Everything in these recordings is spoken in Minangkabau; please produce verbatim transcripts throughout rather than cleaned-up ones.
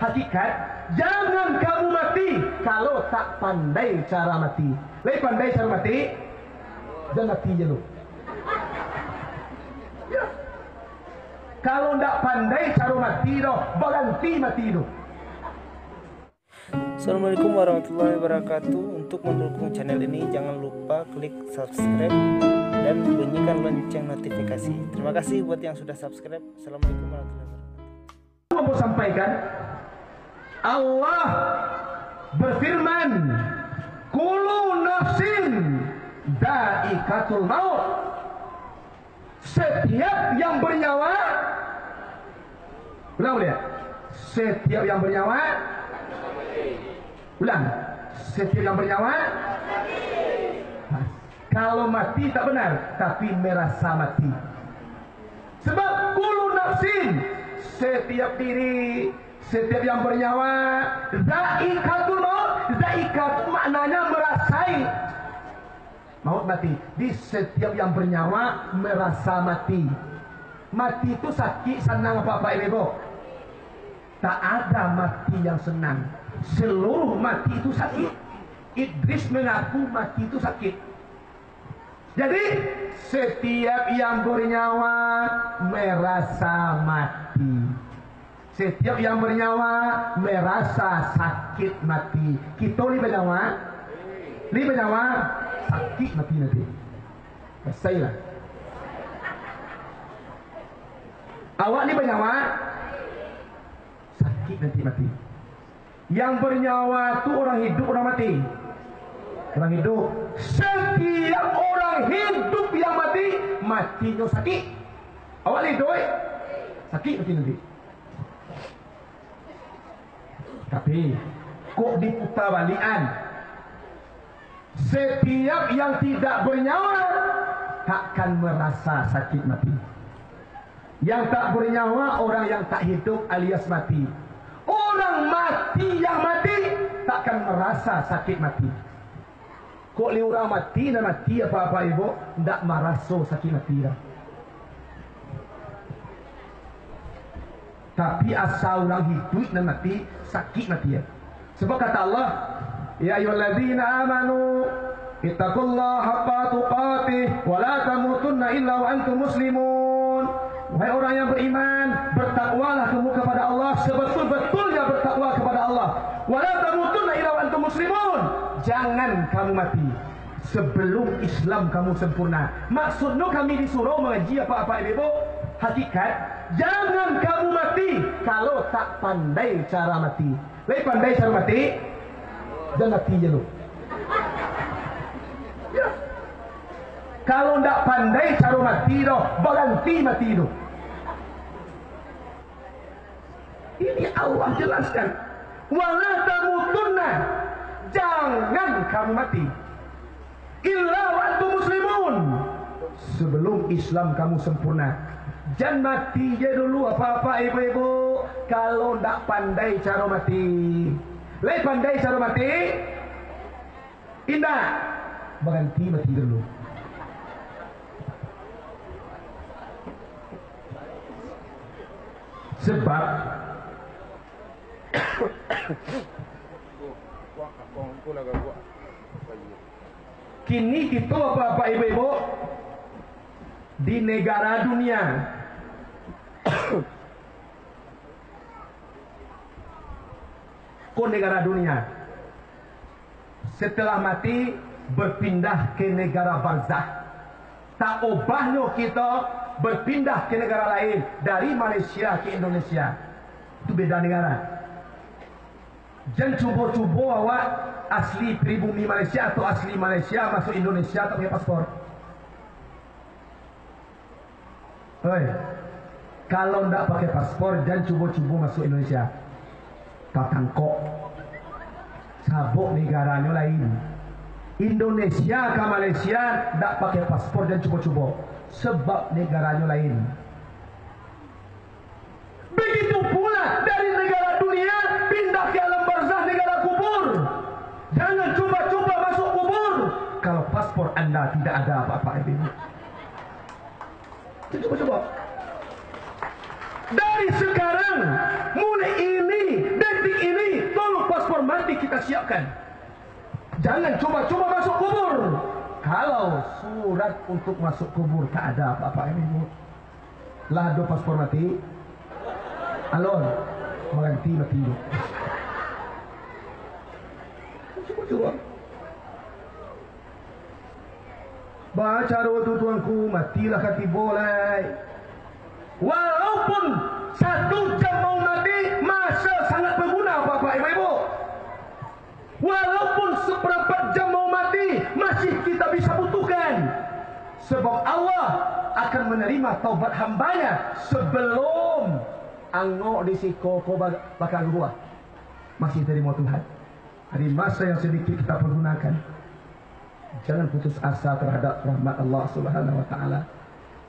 Hakikat, jangan kamu mati kalau tak pandai cara mati. Lai pandai cara mati? Jan mati je lu. Ya. Kalau ndak pandai caro mati doh, baranti mati tu. Assalamualaikum warahmatullahi wabarakatuh. Untuk mendukung channel ini, jangan lupa klik subscribe dan bunyikan lonceng notifikasi. Terima kasih buat yang sudah subscribe. Assalamualaikum warahmatullahi wabarakatuh. Ambo sampaikan, Allah berfirman, "Kullu nafsin dha'iqatul maut." Setiap yang bernyawa, ulang baliak. Setiap yang bernyawa, ulang. Setiap yang bernyawa, kalau mati tak benar, tapi merasa mati. Sebab kullu nafsin, setiap diri, setiap yang bernyawa, dha'iqatul maut, dha'iqah tu maknanya merasai maut mati. Di setiap yang bernyawa merasa mati. Mati tu sakik, sanang apa-apa, Ibu? Tak ada mati yang senang. Seluruh mati itu sakit. Idris mengaku mati itu sakit. Jadi, setiap yang bernyawa merasa mati. Setiap yang bernyawa merasa sakit mati. Kito ni bernyawa? Ni bernyawa? Sakit mati nanti. Rasailah. Awak ni bernyawa? Sakit nanti mati. Yang bernyawa tu orang hidup, orang mati? Orang hidup. Setiap orang hidup yang mati, matinyo sakik. Awak lah hidup, eh? Sakik mati nanti. Tapi, kok diputar balikan? Setiap yang tidak bernyawa takkan merasa sakit mati. Yang tak bernyawa orang yang tak hidup alias mati. Orang mati yang mati takkan merasa sakit mati. Kok lai urang mati nan mati apa-apa, Ibu, ndak maraso sakik mati doh. Tapi asa urang hiduik nan mati, sakik mati, ya. Sebab kata Allah, "Ya ayyuhalladzina amanu, ittaqullaha haqqa tuqatih, wa la tamutunna illa wa antum muslimun." Wahai orang yang beriman, bertakwalah kamu kepada Allah sebetul-betulnya bertakwa kepada Allah. "Wa la tamutunna illa wa antum muslimun." Jangan kamu mati sebelum Islam kamu sempurna. Maksudnyo kami disuruh mangaji apa-apa, Ibu? Hakikat, jangan kamu mati kalau tak pandai cara mati. Lai pandai caro mati? Jan mati je lu. Ya. Kalau ndak pandai caro mati doh, baranti mati tu. Ini Allah jelaskan. "Wa la tamutunna." Jangan kamu mati. "Illa wa antum muslimun." Sebelum Islam kamu sempurna. Jan mati je dulu, apa-apa, ibu-ibu. Kalau ndak pandai caro mati. Lai pandai caro mati? Indak. Baranti mati dulu. Sebab kini kito, bapak-bapak, ibu-ibu, di negara dunia, ko negara dunia, setelah mati, berpindah ke negara barzakh. Tak obahnyo kito berpindah ke negara lain, dari Malaysia ke Indonesia. Itu beda negara. Jan cubo-cubo awak asli pribumi Malaysia atau asli Malaysia masuk Indonesia tak pakai paspor. Oi, kalau ndak pakai paspor, jan cubo-cubo masuk Indonesia. Tatangkok. Sabab negaranyo lain. Indonesia ka Malaysia ndak pakai paspor, jan cubo-cubo. Sebab negaranyo lain. Begitu pula dari negara dunia pindah ke alam barzakh, negara kubur. Jangan cuba-cuba masuk kubur kalau paspor anda tidak ada apa-apa, ibu-ibu. Cuba-cuba. Dari sekarang, mulai ini, dan Kita siapkan. Jangan cuba-cuba masuk kubur kalau surat untuk masuk kubur tak ada, Bapak Ibu. Lah ado paspor mati? Alun. Maganti mati dulu. Cuba-cuba. Bacaro tu, tuanku, matilah ka tibo lai. Walaupun satu jam mau mati, masa sangat baguna, Bapak Ibu. Walaupun saparapat jam mau mati, masih kita bisa butuhkan. Sebab Allah akan menerima taubat hambanya sebelum angok di siko ko ba-, bakaruah. Masih tarimo Tuhan. Di masa yang sedikit kita pergunakan, jangan putus asa terhadap rahmat Allah Subhanahu wa Ta'ala.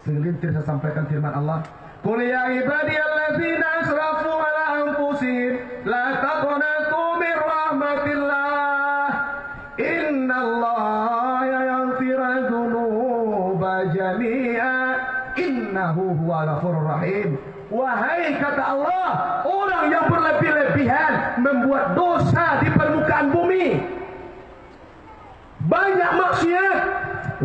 Segelintir saya sampaikan firman Allah, "Qul ya ibadiyalladzina asrafu ala anfusihim la taqnatu min rahmatillah. Innallaha yaghfiru dzunuba jami'a. Innahu huwal ghafurur rahim." Wahai, kata Allah, orang yang berlebih-lebihan membuat dosa di permukaan bumi, banyak maksiat,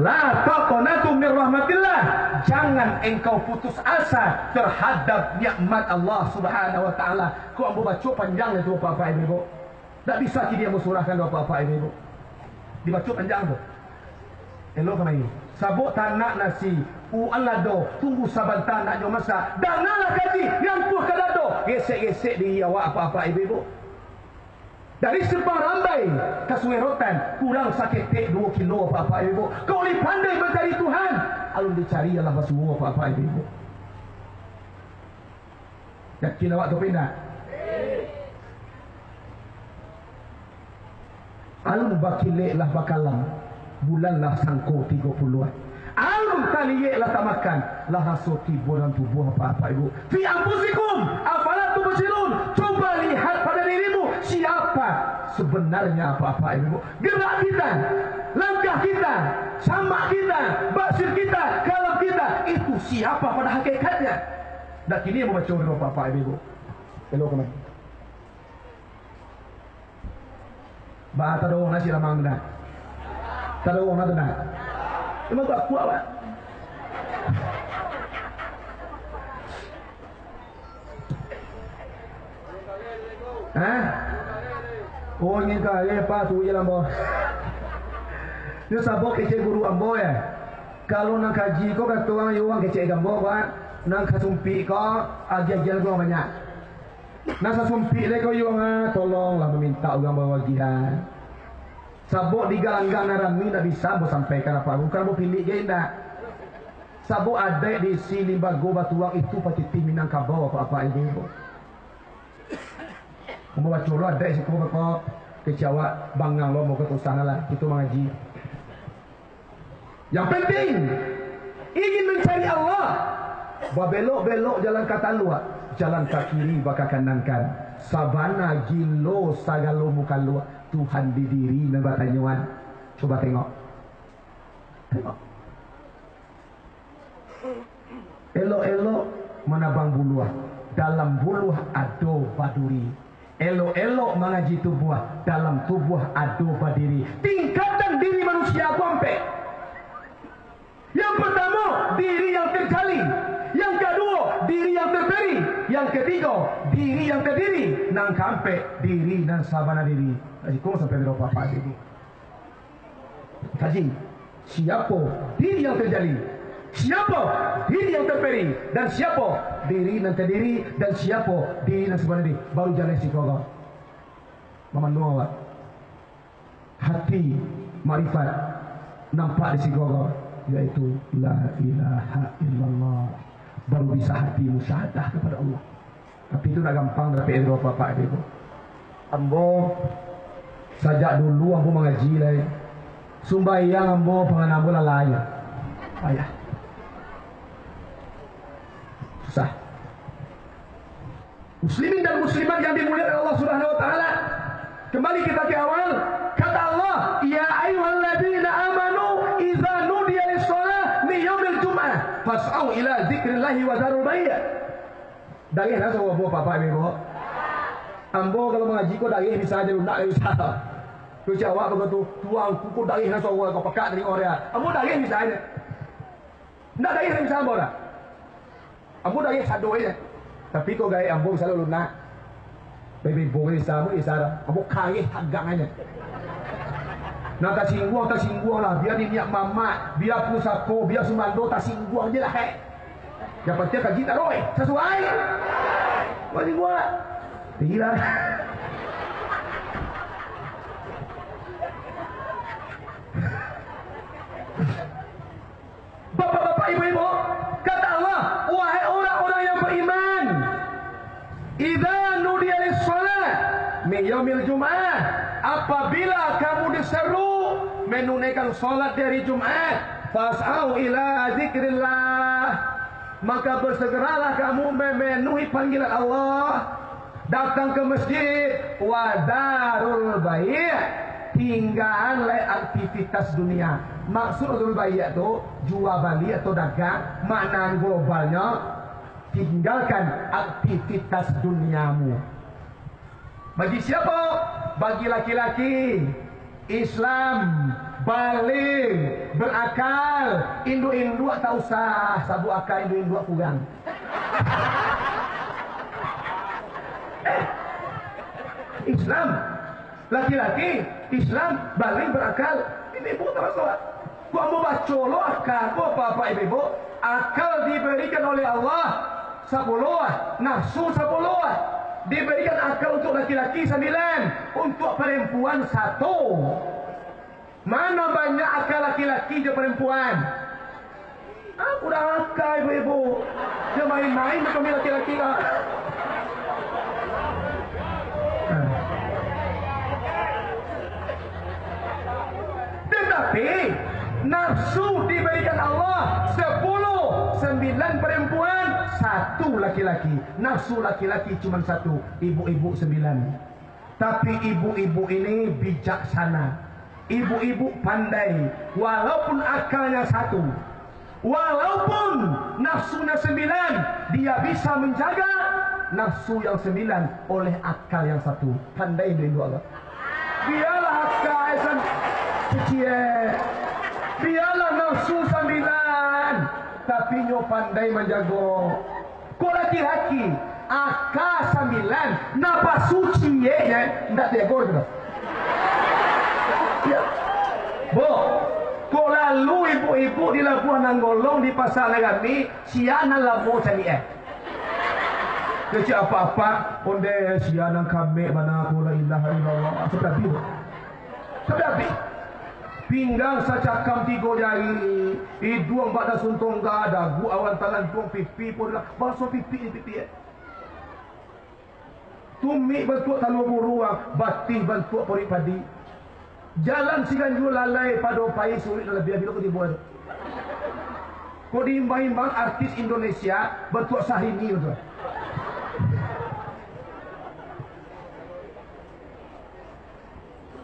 la taqnatu min rahmatillah. Jangan engkau putus asa terhadap nikmat Allah Subhanahu wa Ta'ala. Kok ambo baco panjang itu, Bapak Ibu. Ndak bisa kini ambo surahkan doh, Bapak Ibu. Dibaco panjang tu. Elok ka main. Sabok tanak nasi, uan lado, tunggu sabanta nak nyo masak. Dangalah kaji, ngantuah ka dado. Gesek-gesek diri awak, Bapak Ibu. Dari Simpang Rambai ka Sungai Rotan, kurang saketek duo kilo, Bapak Ibu. Kok lai pandai mancari Tuhan, alun dicari alah basuo, Bapak Ibu. Yakin awak tu pindah? Alun bakilek lah bakalam, bulan lah sangko tigo puluah. Alun taliek lah tamakan, lah raso tibo dalam tubuah Bapak Ibu. Fi anfusikum, afala tubsirun? Coba lihat pada dirimu, siapa sebenarnya Bapak Ibu? Gerak kita, langkah kita, samak kita, basir kita, kalam kita, itu siapa pada hakikatnya? Dak kini yang mambaco dulu, Bapak Ibu. Elok kemana? Ba, tadorong nasi lamang tu dah. Tadorong lah tu dah. Memang kuat-kuat, Pak. Hah? Oh, ingin kaya, Pak, tu je lah, ambo. Nyo sabo kecek guru ambo, ya. Kalau nan kaji ko kato urang, yo, urang kecek ambo, Pak. Nan ka sumpik ko, agiah-agiah ko banyak. Nan sasumpik lai ko, yo, ah, tolonglah mamintak urang babagian. Sabab di galanggang nan rami ndak bisa ambo sampaikan apo, bukan ambo pilik gai, ndak. Sabab adaik di isi limbago batuang itu patitih Minangkabau, apak-apak ibu-ibu. Ambo baco lo adaik siko, beko kecek awak bangang lo, ambo ka usah lah, kito mangaji. Yang penting, ingin mencari Allah, babelok-belok jalan ka taluak, jalan ka kiri bakakanankan. Sabana gilo sagalo mukaluak, Tuhan di diri nan batanyoan. Cuba tengok. Tengok. Elok-elok manabang buluah, dalam buluah ado baduri. Elok-elok mangaji tubuah, dalam tubuah ado badiri. Tingkatan diri manusia ko ampek. Yang pertamo, diri yang terjalin. Yang kaduo, diri yang terperi. Yang katigo, diri yang terdiri. Nan kaampek, diri nan sabana diri. Iko sampai biro papak diri. Kaji, siapo diri yang terjalin, siapo diri yang terperi, dan siapo diri nan terdiri, dan siapo diri nan sabana diri. Baru jaleh siko ko. Mamanu awak. Hati makrifat nampak di siko ko, yaitu la ilaha illallah. Baru bisa hati musyahadah kepada Allah. Tapi itu ndak gampang dapek ilmu, Bapak Ibu. Ambo, sajak dulu ambo mangaji lai. Sumbayang ambo, pangana ambo lalai. Payah. Susah. Muslimin dan muslimat yang dimuliakan Allah Subhanahu wa Ta'ala, kembali kita ke awal. Kata Allah, "Ya ayyuhalladzina amanu, idza nudiya lis-shalah min yaumil jum'ah, fas'au ila dzikrillahi wa dzarul bai'." Dari mana suara buah papak ibu? Ambo kalau mangaji ko dareh bisa aja, lunak bisa. Kecek awak bagotu, tuangku ko dareh nan suaro ko pakak dari orang. Ambo dareh bisa aja. Ndak dareh bisa ambo dah. Ambo dareh sado aja. Tapi ko gaek ambo bisa lo lunak. Bebe bo bisa ambo bisa dah. Ambo kareh tagang aja. Nah, tasingguang, tasingguang lah. Bia niniak mamak, bia pusako, bia sumando, tasingguang je lah, hek. Yang penting kaji taruih, sasuai. Bukan buat. Tidak. Bapak-bapak, ibu-ibu, kata Allah, "Wahai orang-orang yang beriman, idza nudiya lis-shalah min yaumil jum'ah, apabila kamu diseru menunaikan salat di hari Jumat, fas'au ila zikrillah, maka bersegeralah kamu memenuhi panggilan Allah, datang ke masjid, wa darul bai', tinggaan lai aktivitas dunia." Maksud darul bai' tu, jua bali atau dagang, makna globalnyo, tinggalkan aktivitas duniamu. Bagi siapa? Bagi laki-laki Islam, balig, berakal, induak-induak tak usah, sabab akal induak-induak kurang. Islam, laki-laki, Islam, balig, berakal, ibu-ibu tak masalah. Kok ambo baco lo akal ko, bapak ibu-ibu? Akal diberikan oleh Allah sapuluh, nafsu sapuluh. Diberikan akal untuk laki-laki sambilan, untuk perempuan satu. Mana banyak akal laki-laki jo perempuan? Ah, kurang akal ibu-ibu. Dia main-main kami laki-laki lah. Tetapi, nafsu diberikan Allah sepuluh, sembilan perempuan, satu laki-laki. Nafsu laki-laki cuma satu, ibu-ibu sembilan. Tapi ibu-ibu ini bijaksana. Ibu-ibu pandai, walaupun akalnya satu, walaupun nafsunya sembilan, dia bisa menjaga nafsu yang sembilan oleh akal yang satu. Pandai nyo induak Allah. Bialah akal san-, kecil. Bialah nafsu sambilan, tapi nyo pandai manjago. Kok laki-laki, aka sambilan, napasu ciek nyo, ndak tego tu. Ya. Bo, kok lalu ibu-ibu di Labuah Nanggolong, di Pasar Narami, sia nan lamo caliak, eh? Kecek apak-apak, onde sia nan kamek bana ko, la ilaha illallah. Sampai abih, bo. Sampai abih. Pinggang sacakam tigo jari, iduang bak dasun tongga, dagu awan tangan, iduang pipi pun lah, baso pipi ni pipi, eh. Tumik bantuak talua buruang, batih bantuak paruik padi. Jalan siganjua lalai pado pai suruik nan labiah bilo kutibo tu. Kok diimbang-imbang artis Indonesia, bantuak Syahrini tu.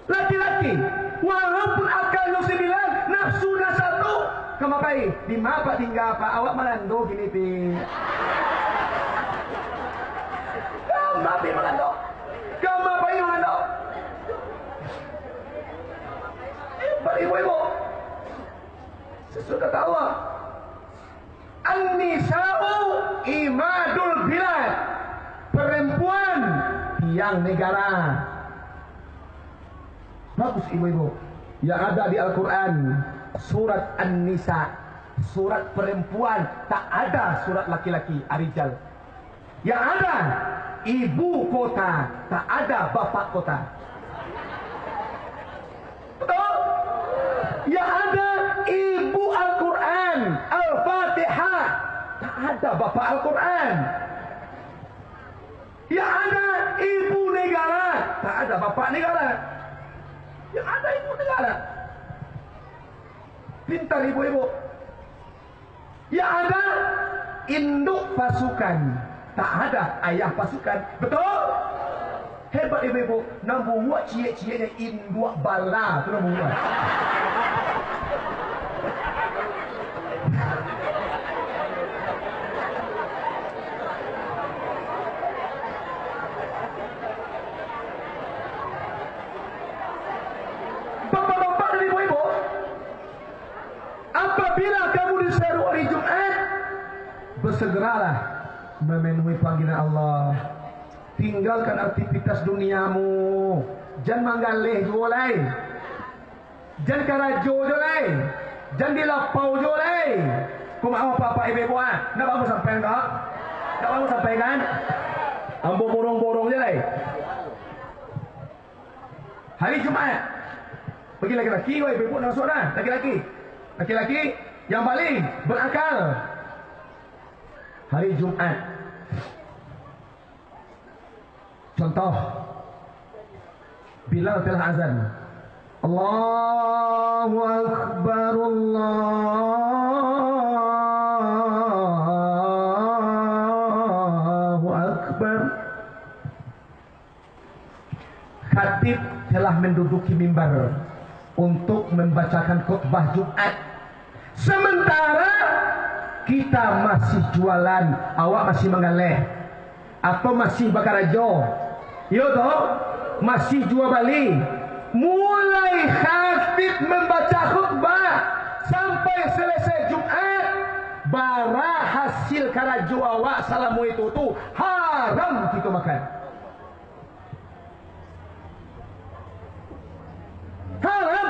Laki-laki, walaupun akalnyo sambilan, nafsunyo satu, kama pai, di ma apak tingga, Pak? Awak malando kini, Pi. Kama pai malando? Kama pai malando? Hebat ibu-ibu. Sesudah tawa. An-nisa'u imadul bilad. Perempuan tiang negara. Bagus, ibu-ibu. Yang ada di Al-Quran, surat An-Nisa, surat perempuan, tak ada surat laki-laki, Ar-Rijal. Yang ada ibu kota, tak ada bapak kota. Betul? Yang ada ibu Al-Quran, Al-Fatihah, tak ada bapak Al-Quran. Yang ada ibu negara, tak ada bapak negara. Yang ada ibu negara. Pintar ibu-ibu. Yang ada induk pasukan, tak ada ayah pasukan. Betul? Hebat ibu-ibu. Nan buruak ciek-cieknyo induak bala tu nan buruak. Bila kamu diseru hari Jumat, bersegeralah memenuhi panggilan Allah. Tinggalkan aktivitas duniamu. Jan manggaleh juo lai. Jan karajo juo lai. Jan di lapau juo lai. Ko maoh apak-apak ibu-ibu ah. Nak bangun sampai ndak? Nak bangun sampai kan? Ambo borong-borong je lai. Hari Jumat. Bagi laki-laki, wai, ibu-ibu nak masuk dah. Laki-laki. Laki-laki yang paling berakal. Hari Jumat. Contoh. Bilal telah azan. Allahu Akbar, Allahu Akbar. Khatib telah menduduki mimbar untuk membacakan khutbah Jumat. Sementara kita masih jualan, awak masih manggaleh, atau masih bakarajo, iyo toh, masih jua bali. Mulai khatib membaca khutbah sampai selesai Jumat, bara hasil karajo awak salamo itu tu, haram kito makan. Haram.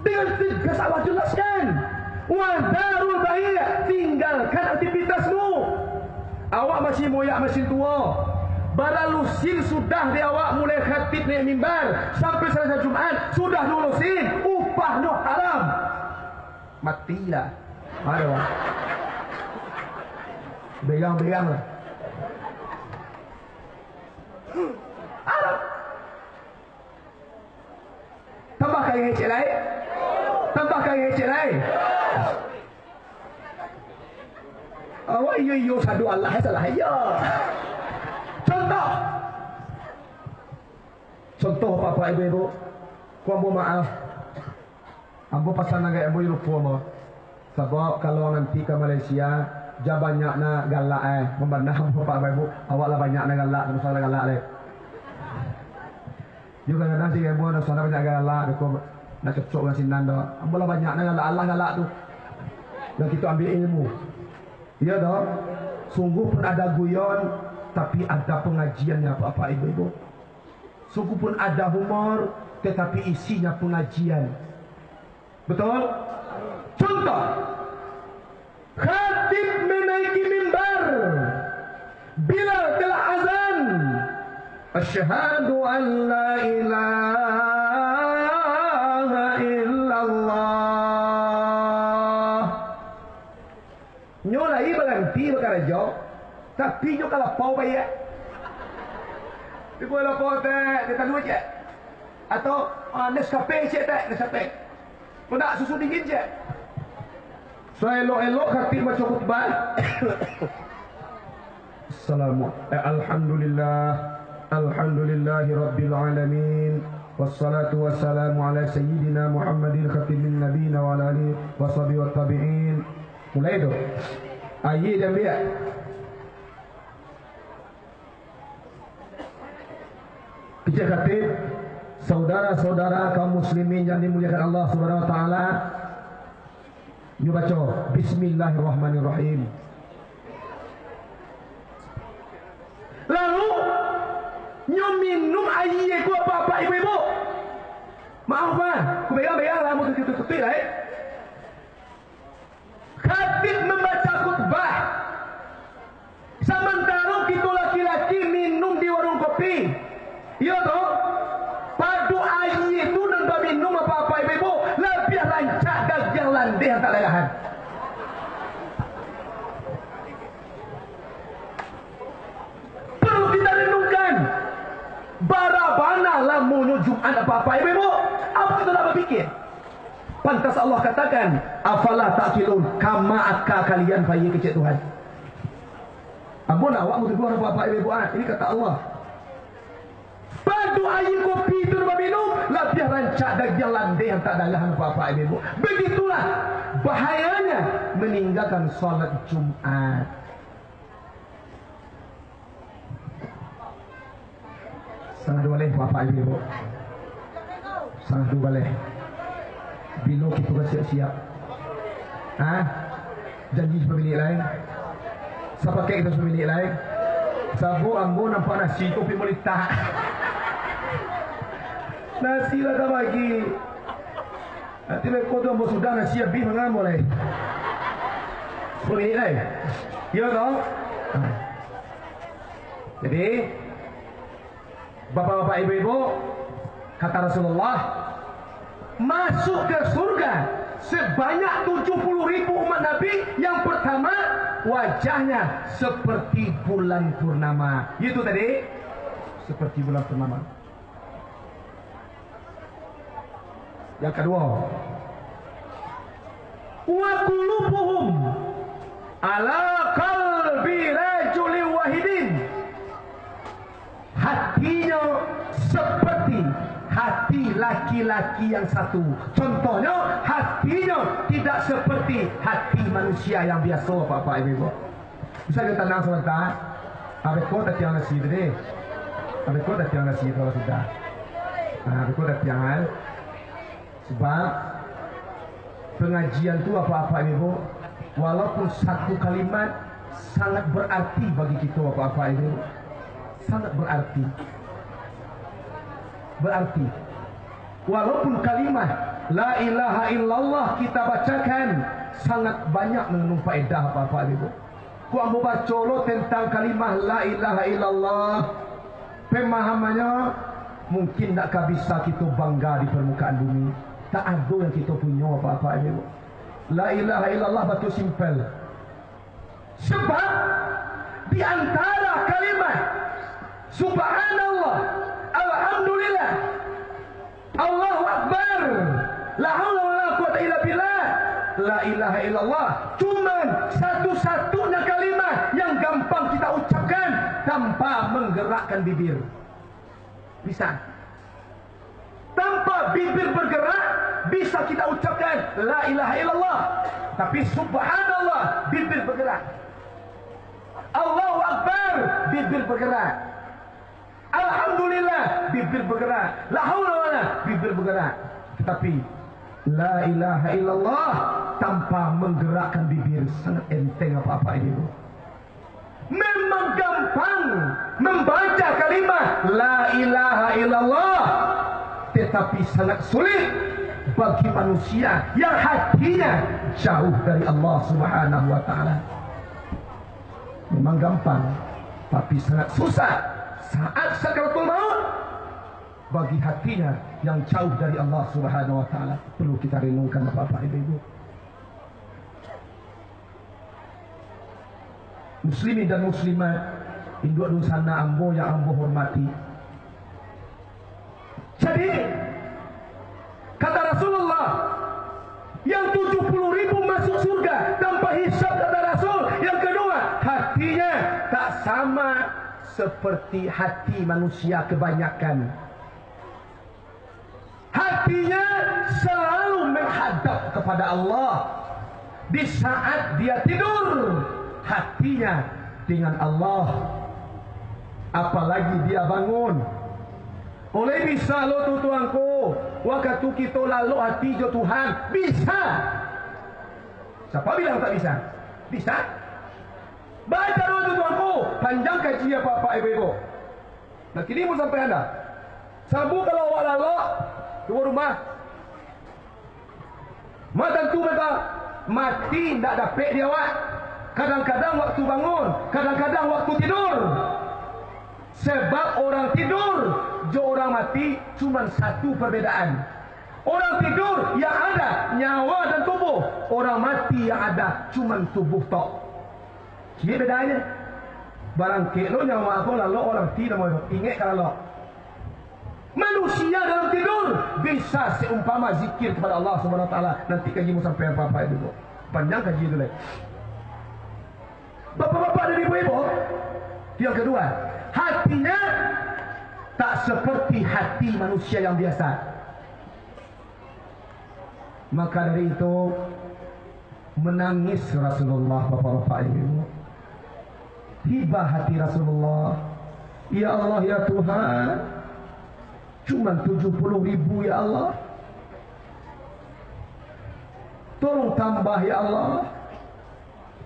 Dengan tegas Allah jelaskan, "Wa dzarul bai', tinggalkan aktivitasmu." Awak masih moyak, masih tuo. Bara lusin sudah di awak mulai khatib naiak mimbar sampai selesai Jumat, sudah duo lusin, upahnyo haram. Matilah. Aduh. Begang-begang lah. Aduh. Tambah kaya ngecek lai. Tambah kaya ngecek lai. Awak iyo-iyo sadu Allah salah iyo. Contoh. Contoh, Bapak, Ibu-ibu. Ko ambo maaf. Ambo pasan nan gaek ambo lupo ambo. Sabab kalau nanti ka Malaysia, jan banyak nan galak, eh. Pambana ambo, Bapak, Ibu. Awak lah banyak nan galak, usah lah galak lai. Yo, kadang-kadang si ambo nak usah banyak galak, ko nak cocok dengan sinan doh. Ambo lah banyak nan galak, alah galak tu. Nan kito ambiak ilmu. Iyo doh. Sungguh pun ada guyon, tapi ada pengajiannya, Bapak, Ibu-ibu. Sungguh pun ada humor, tetapi isinya pengajian. Betul? Contoh, khatib menaiki mimbar, Bilal telah azan, "Asyhadu an la ilaha illallah." Nyo lai baranti bakarajo, tapi nyo ka lapau baiak. Di buah lapau teh, teh talua ciek. Atau, ah, Nescafe ciek teh, Nescafe. Kok ndak susu dingin ciek. Saelok-elok khatib baco khutbah. Assalamu-, eh, alhamdulillah. Alhamdulillahi rabbil alamin. Wassalatu wassalamu ala sayyidina Muhammadin khatimin nabiyina wa ala alihi wa sahbihi wa tabi'in. Mulai tu. Aia diambiak. Kecek khatib, saudara-saudara kaum muslimin yang dimuliakan Allah Subhanahu wa Ta'ala, nyo baco, "Bismillahirrahmanirrahim." Lalu, nyo minum aia ko, Bapak, Ibu-ibu. Maaf, Pak, ku begang-begang lah, mau tutuik-tutuik lah, eh. Khatib mambaco khutbah, samantaro kito laki-laki minum di warung kopi, iyo toh? Pado aia tu nan baminum, apak-apak, ibu-ibu, labiah rancak dagiang landeh antak darahan. Paralu kita renungkan, bara bana lamonyo Jumat, apak-apak, ibu-ibu. Apo kito nak bapikia? Pantas Allah katakan, "Afala ta'qilun?" Kama aka kalian pai, kecek Tuhan. Ampun, awak mutuduah, apak-apak, ibu-ibu, ah, ini kata Allah. Pado aia kopi tu baminum, labiah rancak dagiang landeh antak darahan, apak-apak, ibu-ibu. Begitulah bahayanya meninggalkan salat Jumat. Sangah duo baleh, Bapak Ibu. Sangah duo baleh. Bilo kito ka siap-siap. Ha? Janji sapaminik lai. Sapakek kito sapaminik lai. Sabab ambo nampak nasi tu pi malitak. Nasi lah tabagi. Nanti beko tu ambo sudah nasi abih mangan ambo lai. Sapaminik lai. Iyo toh? Ha. Jadi, Bapak-bapak, ibu-ibu, kata Rasulullah, masuk ke surga sebanyak tujuh puluh ribu umat Nabi. Yang pertama, wajahnya seperti bulan purnama. Itu tadi, seperti bulan purnama. Yang kedua, wa qulubuhum ala qalbi rajulin wahidin. Hatinyo seperti hati laki-laki yang satu. Contohnyo, hatinyo tidak seperti hati manusia yang biaso, Bapak-bapak, Ibu-ibu. Bisa kita tenang sebentar? Abeko tatiang nasi tadi. Abeko tatiang nasi kalau sudah. Nah, abeko tatiang, kan? Sebab pengajian tu, Bapak-bapak, Ibu, walaupun satu kalimat, sangat berarti bagi kita, Bapak-bapak, Ibu. Sangat berarti. Berarti. Walaupun kalimat la ilaha illallah kita bacakan, sangat banyak mengandung faedah, Bapak-bapak, Ibu. Kok ambo baco lo tentang kalimah la ilaha illallah, pemahamannyo mungkin ndak ka bisa kito bangga di parmukaan bumi. Tak ado yang kito punyo, Bapak-bapak, Ibu. La ilaha illallah batua simpel. Sebab di antara kalimah subhanallah, alhamdulillah, Allahu Akbar, la haula wala quwata illa billah, la ilaha illallah, cuman satu-satunya kalimah yang gampang kita ucapkan tanpa menggerakkan bibir. Bisa. Tanpa bibir bergerak, bisa kita ucapkan la ilaha illallah. Tapi subhanallah, bibir bergerak. Allahu Akbar, bibir bergerak. Alhamdulillah, bibir bergerak. La haula wala, bibir bergerak. Tetapi la ilaha illallah tanpa menggerakkan bibir sangat enteng, Bapak-bapak, Ibu-ibu. Memang gampang membaca kalimah la ilaha illallah, tetapi sangat sulit bagi manusia yang hatinya jauh dari Allah Subhanahu wa Ta'ala. Memang gampang, tapi sangat susah saat sakaratul maut bagi hatinya yang jauh dari Allah Subhanahu wa Ta'ala. Perlu kita renungkan, Bapak-bapak, Ibu-ibu. Muslimin dan muslimat, induak dunsanak ambo yang ambo hormati. Jadi, kata Rasulullah, yang tujuh puluh ribu masuk surga tanpa hisab, kata Rasul. Yang kedua, hatinya tak sama seperti hati manusia kebanyakan. Hatinya selalu menghadap kepada Allah. Di saat dia tidur, hatinya dengan Allah. Apalagi dia bangun. Oleh bisa lo tu, Tuanku, wakatu kito lalok hati jo Tuhan, bisa. Siapa bilang tak bisa? Bisa. Baca doa tu, Tuanku, panjang kaji, Bapak-bapak, Ibu-ibu. Nah, kini mun sampai anda. Sabu kalau awak lalok, kaluar rumah. Mak tantu mata mati ndak dapek di awak. Kadang-kadang waktu bangun, kadang-kadang waktu tidur. Sebab orang tidur jo orang mati cuman satu perbedaan. Orang tidur yang ada nyawa dan tubuh, orang mati yang ada cuman tubuh tok. Ciek bedanyo. Barangkek lo nyawa ko lalok, orang ti namo ingek ka lalok. Manusia dalam tidur bisa seumpama zikir kepada Allah Subhanahu wa Taala. Nanti kaji mun sampai apa-apa itu, panjang kaji itu lai. Bapak-bapak dan ibu-ibu, yang kedua, hatinya tak seperti hati manusia yang biasa. Maka dari itu, menangis Rasulullah, bapak-bapak, ibu-ibu. Hibah hati Rasulullah. Ya Allah, ya Tuhan, cuman tujuh puluh ribu, ya Allah. Tolong tambah, ya Allah.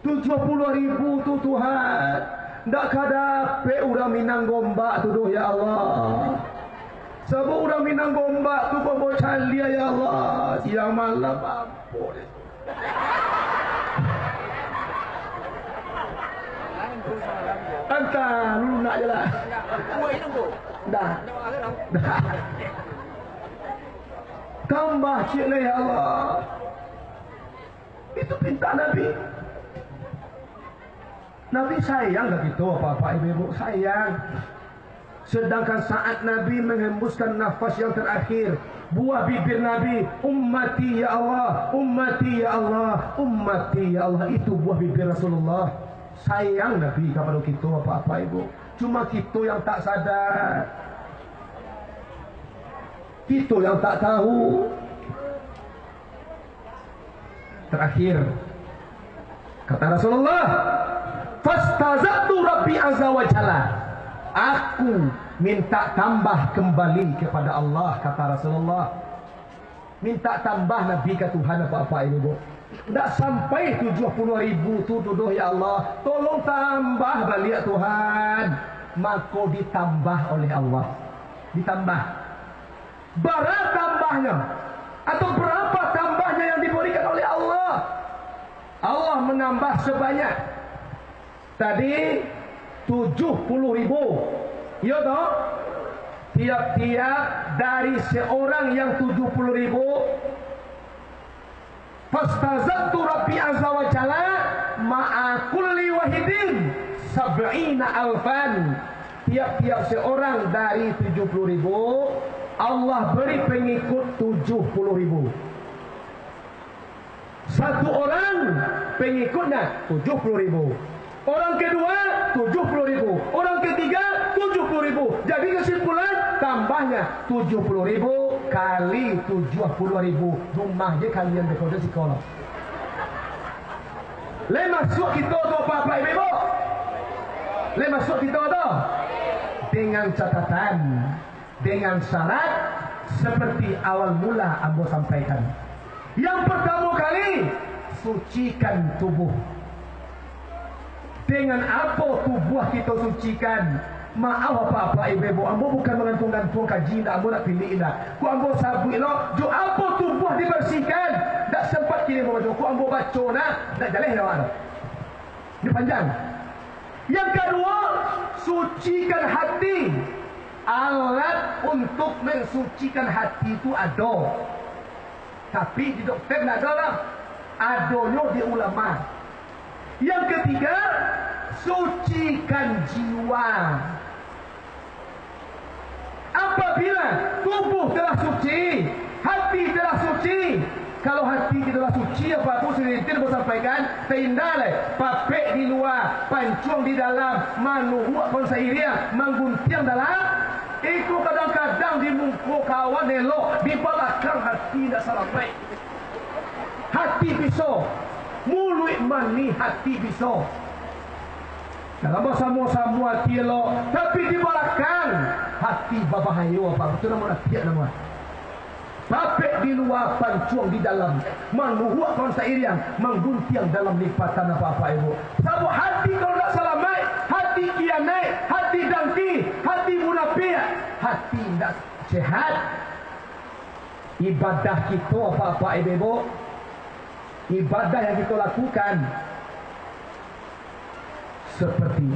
Tujuah puluah ribu tu, Tuhan, ndak ka dapek urang Minang Gombak tu doh, ya Allah. Sabab urang Minang Gombak tu bobo caliak, ya Allah. Siang malam, ampun. Antah, lunak je lah. Dah. Dah. Tambah ciek lai, ya Allah. Itu pinta Nabi. Nabi sayang ka kito, Bapak, Ibu, Ibu, sayang. Sedangkan saat Nabi menghembuskan nafas yang terakhir, buah bibir Nabi, "Ummati ya Allah, ummati ya Allah, ummati ya Allah," itu buah bibir Rasulullah. Sayang Nabi kapado kito, Bapak, Ibu. Cuma kito yang tak sadar. Kito yang tak tahu. Terakhir, kata Rasulullah, "Fastazadtu Rabbi Azza wa Jalla." Aku minta tambah kembali kepada Allah, kata Rasulullah. Minta tambah Nabi ka Tuhan, Bapak, Ibu. Ndak sampai tujuah puluah ribu tu doh, ya Allah. Tolong tambah baliak, Tuhan. Mako ditambah oleh Allah. Ditambah. Bara tambahnyo? Atau berapa tambahnya yang diberikan oleh Allah? Allah menambah sebanyak tadi tujuah puluah ribu. Iyo toh? Tiap-tiap dari seorang yang tujuah puluah ribu, "Fastazadtu Rabbi Azza wa Jalla ma'a kulli wahidin sab'ina alfan." Tiap-tiap seorang dari tujuah puluah ribu, Allah beri pengikut tujuah puluah ribu. Satu orang pengikutnya tujuah puluah ribu. Orang kedua, tujuah puluah ribu. Orang ketiga, tujuah puluah ribu. Jadi kesimpulan, tambahnya tujuah puluah ribu kali tujuah puluah ribu. Rumah je kalian beko je siko lo. Lai masuak kito tu, Bapak Ibu? Lai masuak kito tu? Dengan catatan, dengan syarat seperti awal mula ambo sampaikan. Yang pertama kali, sucikan tubuh. Dengan apo tubuah kito sucikan? Maaf, Bapak, Ibu, ambo bukan manggantuang-gantuang kaji, indak, ambo nak pilih, indak. Kok ambo sabuik lo, jo apo tubuah dibersihkan? Ndak sempat kini ambo baco, kok ambo baco nah, ndak jaleh awak tu. Ini panjang. Yang kedua, sucikan hati. Alat untuk mensucikan hati itu ado. Tapi di dokter ndak ado lah. Adonyo di ulama. Yang ketiga, sucikan jiwa. Apabila tubuh telah suci, hati telah suci, kalau hati kito lah suci, apo-apo sudah intin ambo sampaikan, taindak lai, papek di lua, pancuang di dalam, manuhuak kawan sairiang, mangguntiang dalam. Iko kadang-kadang di muko kawan elok, di balakang hati indak salamaik. Hati biso, muluik manih, hati biso. Dalam basamo-samo hati elok, tapi di balakang hati babahayo, apo tu namo, natiak namo. Papek di lua, pancuang di dalam, manuhuak kawan sairiang, mangguntiang dalam lipatan, Bapak Ibu. Sabab hati kalau ndak salamaik, hati kianaik, hati dangki, hati munapiak, hati ndak sehat. Ibadah kito, Bapak Ibu, ibadah yang kito lakukan seperti,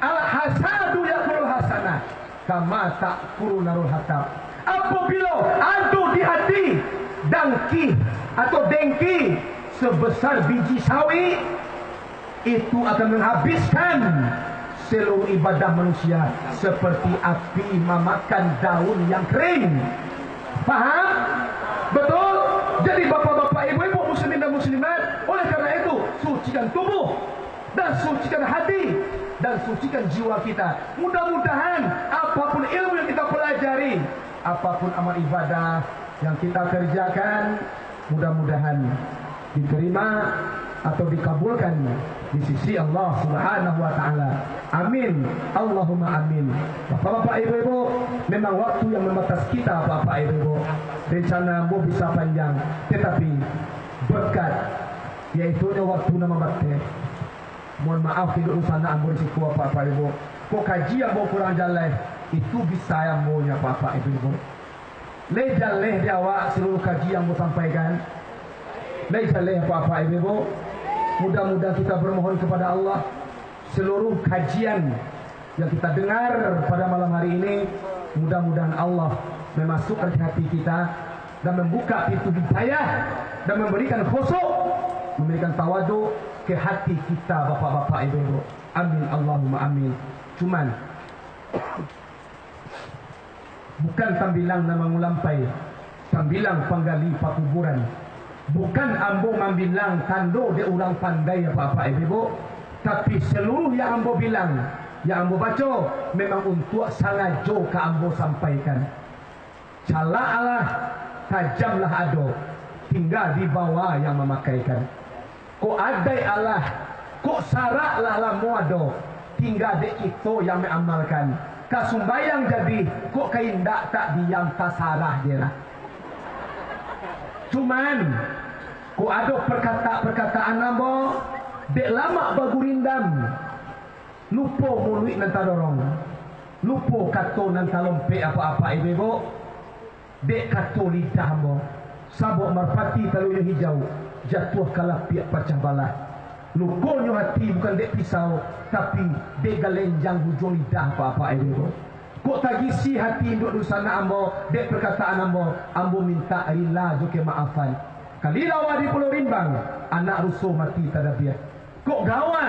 "Al-hasadu ya'kulul hasanah, kama ta'kulun narul hatab." Apabila ado di hati dangki atau dengki sebesar biji sawi, itu akan menghabiskan seluruh ibadah manusia seperti api mamakan daun yang kering. Paham? Betul? Jadi, bapak-bapak, ibu-ibu, muslimin dan muslimat, oleh karena itu, sucikan tubuh dan sucikan hati dan sucikan jiwa kita. Mudah-mudahan apapun ilmu yang kita pelajari, apapun amal ibadah yang kita kerjakan, mudah-mudahan diterima atau dikabulkan di sisi Allah Subhanahu wa Ta'ala. Amin. Allahumma amin. Bapak-bapak, ibu-ibu, memang waktu yang membatas kita, Bapak, ibu-ibu. Rencana ambo bisa panjang, tetapi pekat, yaitunyo waktu nan mambateh. Mohon maaf, induak dunsanak ambo di siko, Apak-apak Ibu. Kok kaji ambo kurang jaleh, itu bisa ambo nyo, Apak-apak Ibu. Lai jaleh di awak saluruh kaji yang ambo sampaikan? Lai jaleh, Apak-apak Ibu? Mudah-mudahan kita bermohon kepada Allah, seluruh kajian yang kita dengar pada malam hari ini, mudah-mudahan Allah memasukkan di hati kita dan membuka pintu hidayah dan memberikan khusyuk, memberikan tawaduk ke hati kita, Bapak-bapak, Ibu-ibu. Amin, Allahumma amin. Cuman, bukan tambilang nan mangulampai, tambilang panggali pakuburan. Bukan ambo mambilang tando dek urang pandai, Apak-apak, Ibu-ibu, tapi saluruh yang ambo bilang, yang ambo baco, memang untuak sangajo ka ambo sampaikan. Calak alah, tajam lah ado, tingga di bawah yang mamakaikan. Kok adaik alah, kok sarak lah lamo ado, tingga dek kito yang maamalkan. Ka sumbayang jadi, kok ka indak tak diam, tasarah je lah. Cuman, kok ado perkata-perkataan ambo, dek lamak bagurindam, lupo muluik nan tadorong, lupo kato nan talompek, Apak-apak, Ibu-ibu. Dek kato lidah ambo, sabok marpati talunyo hijau, jatuah ka lapiak pacah balah. Lukonyo hati bukan dek pisau, tapi dek galenjang ujuang lidah, Apak-apak, Ibu-ibu. Kok tagisi hati induak dunsanak ambo dek perkataan ambo, ambo mintak rila jo kemaafan. Kalilawa di Pulau Rimbang, anak ruso mati tadabiah. Kok gawa,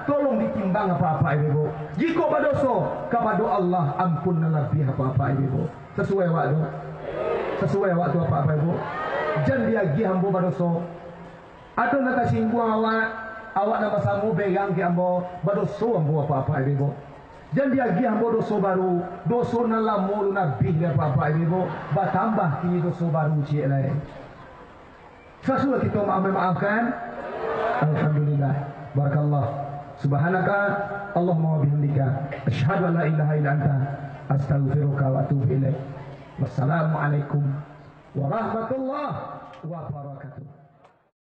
tolong ditimbang, Apak-apak, Ibu-ibu. Jikok badoso kapado Allah, ampun nan labiah, Apak-apak, Ibu-ibu. Sasuai awak tu? Sasuai awak tu, Apak-apak, Ibu? Jan diagiah ambo badoso. Ado nan tasingguang awak, awak nan basamo berang ka ambo, badoso ambo, Apak-apak, Ibu-ibu. Jan diagiah ambo doso baru, doso nan lamo alun abih lai, Apak-apak, Ibu-ibu. Batambah kini doso baru ciek lai. Sasudah kito ma-, mamaafkan. Alhamdulillah. Barakallah. Subhanaka Allahumma wa bihamdika, asyhadu an la ilaha illa anta, astaghfiruka wa atubu ilaik. Wassalamualaikum warahmatullahi wabarakatuh.